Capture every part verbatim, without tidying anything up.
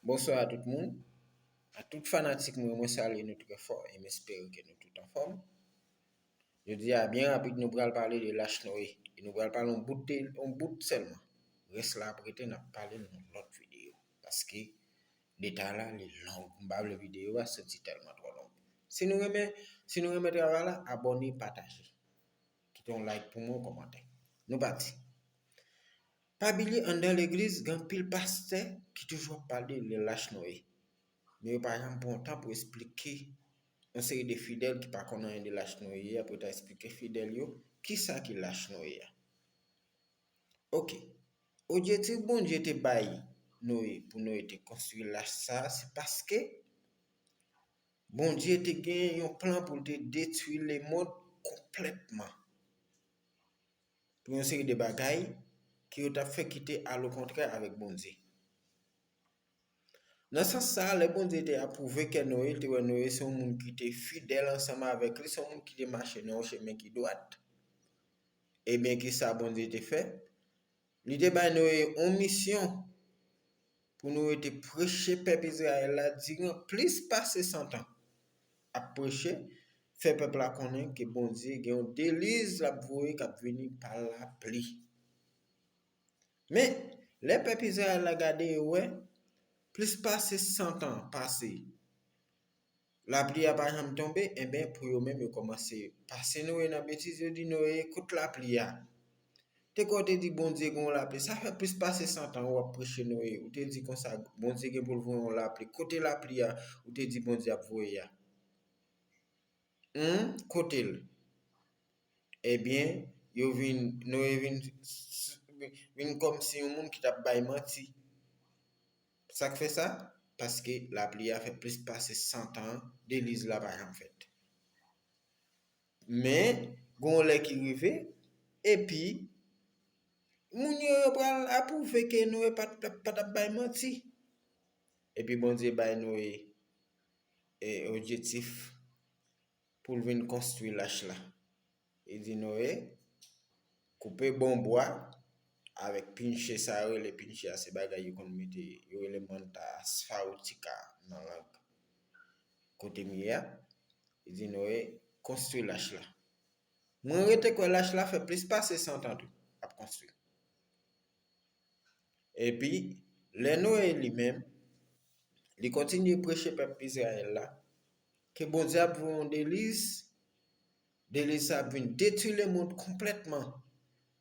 Bonswa a tout moun. A tout fanatik mwen, mwen salye nou trè fò e m espere ke nou tout anfòm. Jodi a, byen rapid, nou pral pale de Lach Noye. E nou pral pale yon bout, de, yon bout sèlman. Rès la ap rete, n ap pale l nan lòt videyo. Paske detay la, li long. M pa vle videyo a soti tèlman twò long. Si nou renmen, si nou renmen travay la, abòne, pataje. Kite yon like pou mwen, yon kòmantè. Nou pati. Pa bliye, anndan legliz, gen anpil pastè ki toujou ap pale de Lach Noye. Men yo pa janm pran tan pou esplike yon seri de fidèl ki pa konn anyen de Lach Noye a, pou yo ta esplike fidèl yo kisa ki Lach Noye a. Oke. Objektif Bondye te bay Noye pou Noye te konstwi lach sa a, se paske Bondye te gen yon plan pou l te detwi lemonn konplètman. Pou yon seri de bagay ke yo t ap fè ki te alokontrè avèk Bondye. Nan sans sa a, lè Bondye te apwouve kè Noye, l te wè Noye se yon moun ki te fidèl ansanm avèk li, se yon moun ki te mache nan yon chemen ki dwat. Ebyen, kisa Bondye te fè? Li te bay Noye yon misyon pou Noye te preche pèp Izrayèl la diran plis pase san tan. Ap preche, fè pèp la konnen ke Bondye gen yon deliz l ap voye k ap vini pa lapli. Men, lè pèp Izrayèl la gade, yo wè, plis pase san tan pase, lapli a pa janm tonbe, enben, pou yo menm, yo kòmanse pase Noye nan betiz, yo di Noye, kote lapli a? Te kwè w te di Bondye gen yon lapli. Sa fè plis pase san tan w ap preche Noye. Ou te di konsa, Bondye gen pou l voye yon lapli. Kote lapli a ou te di Bondye ap voye a? Hum, kote l? Ebyen, yo vin, Noye vin, vin kòmsi yon moun ki t ap bay manti. Sa k fè sa? Paske lapli a fè plis pase san tan, deliz la pa janm fèt. Men, gen yon lè ki rive, epi, moun yo, yo pral apwouve ke Noye pa t, pa t ap bay manti. Epi Bondye bay Noye, e, objektif pou l vin konstwi lach la. Li di Noye, koupe bon bwa avèk pinche sa yo rele pinche a, se bagay yo konn mete, yo rele manta sphairotica nan lang kote m ye a. Li di Noye, konstwi lach la. Mwen rete kwè lach la fè plis pase san tan tou ap konstwi. Epi, lè Noye li menm, li kontinye preche pèp Izrayèl la, ke Bondye ap voye yon deliz, deliz sa ap vin detwi lemonn konplètman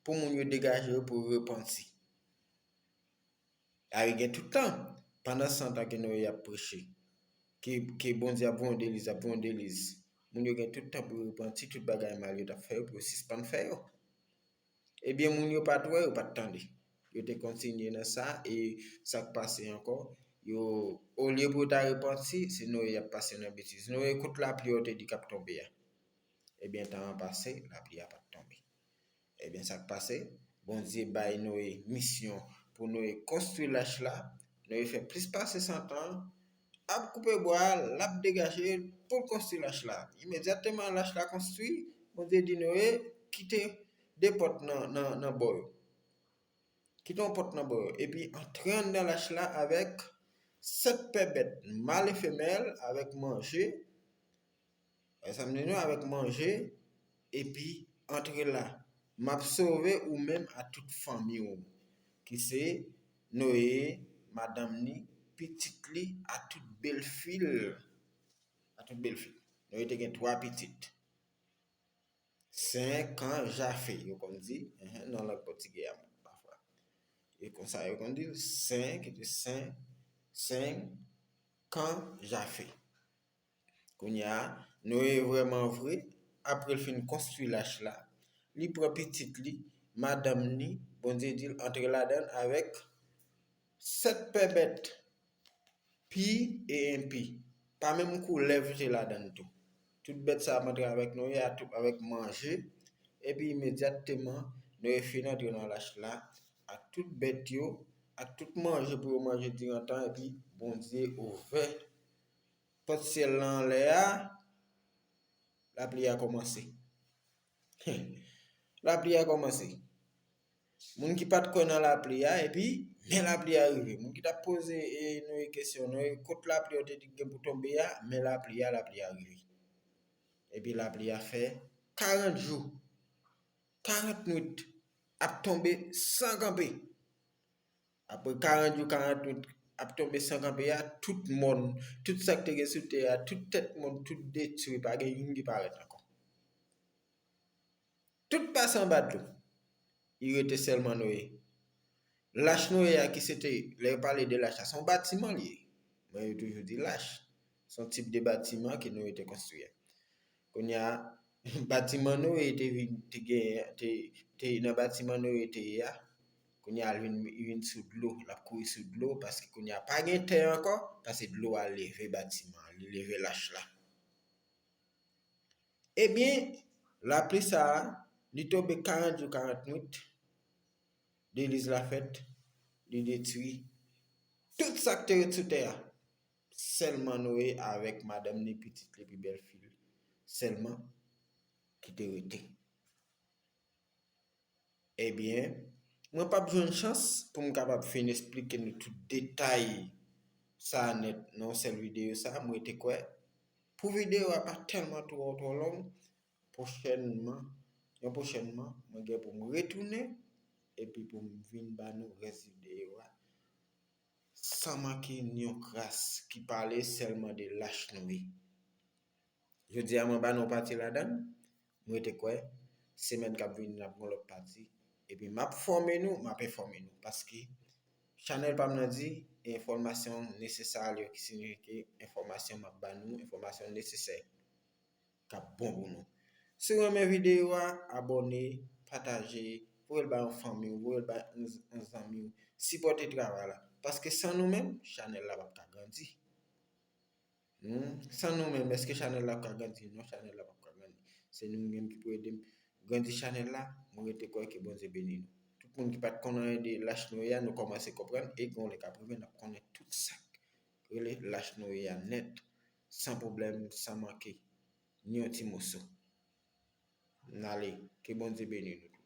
pou moun yo degaje yo, pou yo repanti. A, li gen tout tan, pandan san tan ke Noye ap preche, ke, ke Bondye ap voye yon deliz, ap voye yon deliz. Moun yo gen tout tan pou yo repanti, tout bagay mal yo t ap fè yo, pou yo sispann fè yo. Ebyen, moun yo pa t wè, yo pa t tande. Yo te kontinye nan sa, e sa k pase ankò, yo, olye pou yo ta repanti, se Noye y ap pase nan betiz. Noye, kote lapli a w te di k ap tonbe a? Ebyen, tan an pase, lapli a pa t tonbe. Ebyen, sa k pase? Bondye bay Noye misyon pou Noye konstwi lach la. Noye fè plis pase san tan ap koupe bwa, l ap degaje pou l konstwi lach la. Imedyatman lach la konstwi, Bondye di Noye, kite de pòt nan, nan, nan bò yo. Kite yon pòt nan bò yo. Epi antre anndan lach la avèk sèt pè bèt, mal e femèl, avèk manje. Wè sa m di nou, avèk manje, epi antre la. M ap sove ou menm a tout fanmi w, ki se Noye, madanm ni, pitit li, a tout belfi l. A tout belfi l. Noye te gen twa pitit. Sen, Kan, Jafe, yo konn di, enhen, nan lang pòtigè a, pafwa. E konsa, yo konn di l, Sen, ki te Sen, Sen, Kan, Jafe. Kounye a, Noye vrèman vre, apre l fin konstwi lach la, li pran pitit li, madanm ni, Bondye di l antre ladan l avèk sèt pè bèt, pi e enpi. Pa menm koulèv te ladan l tou. Tout bèt sa ap antre avèk Noye, a tou, avèk manje, epi imedyatman, Noye fin antre nan lach la, ak tout bèt yo, ak tout manje pou yo manje diran tan, epi Bondye ouvè pòt syèl la anlè a, lapli a kòmanse. Lapli a kòmanse. Moun ki pa t kwè nan lapli a, epi men lapli a rive. Moun ki t ap poze e, Noye kesyon, Noye, kot lapli yo te di gen pou tonbe a, men lapli a, lapli a rive. Epi lapli a fè karant jou, karant nwit ap tonbe san kanpe. Apre karant jou, karant nwit ap tonbe san kanpe a, tout mòn, tout sa k te gen sou tè a, tout tèt mòn, tout detwi, pa gen youn ki parèt ankò. Tout pase anba dlo. Li rete sèlman Noye. Lach Noye a ki se te, lè yo pale de lach la, se yon batiman li ye. Mwen yo toujou di lach. Se yon tip de batiman ke Noye te konstwi a. Kounye a, batiman Noye te vin, te gen, te, te nan batiman Noye te ye a. Kounye a, li vin, li vin sou dlo, l ap kouri sou dlo, paske kounye a pa gen tè ankò, paske dlo a leve batiman, li leve lach la. Ebyen, lapli sa a, li tonbe karant jou, karant nwit, deliz la fèt, li detwi tout sa k te ret sou tè a. Sèlman Noye avèk madanm li, pitit li, epi bèlfi l, sèlman ki te rete. Ebyen, mwen p ap jwenn chans pou m kapab fin esplike nou tout detay sa a nèt nan yon sèl videyo sa a. Mwen te kwè, pou videyo a pa tèlman twò, twò long, pwochènman, yon pwochènman, mwen gen pou m retounen, epi pou m vin ba nou rès videyo a, san manke ni yon kras, ki pale sèlman de lach Noye. Jodi a, mwen ba nou pati ladan l. Mwen te kwè, semèn k ap vini, n ap gen lòt pati. Epi m ap fòme nou, m ap enfòme nou. Paske chanèl pa m nan di, enfòmasyon nesesè al yo, ki siyifi ke enfòmasyon m ap ba nou, enfòmasyon nesesè k ap bon pou nou. Si w renmen videyo a, abòne, pataje, voye l ba yon fanmi w, voye l ba yon, yon zanmi w. Sipòte travay la. Paske san nou menm, chanèl la p ap ka grandi. Hmm? San nou menm, èske chanèl la ap ka grandi? Non, chanèl la p ap ka grandi. Se nou menm ki pou ede m grandi chanèl la. Mwen rete kwè ke Bondye beni nou. Tout moun ki pa t konn anyen de lach Noye a, nou kòmanse konprann, e gen yon lè k ap rive, n ap konnen tout sa k rele lach Noye a nèt, san pwoblèm, san manke, ni yon ti moso. N ale, ke Bondye beni nou.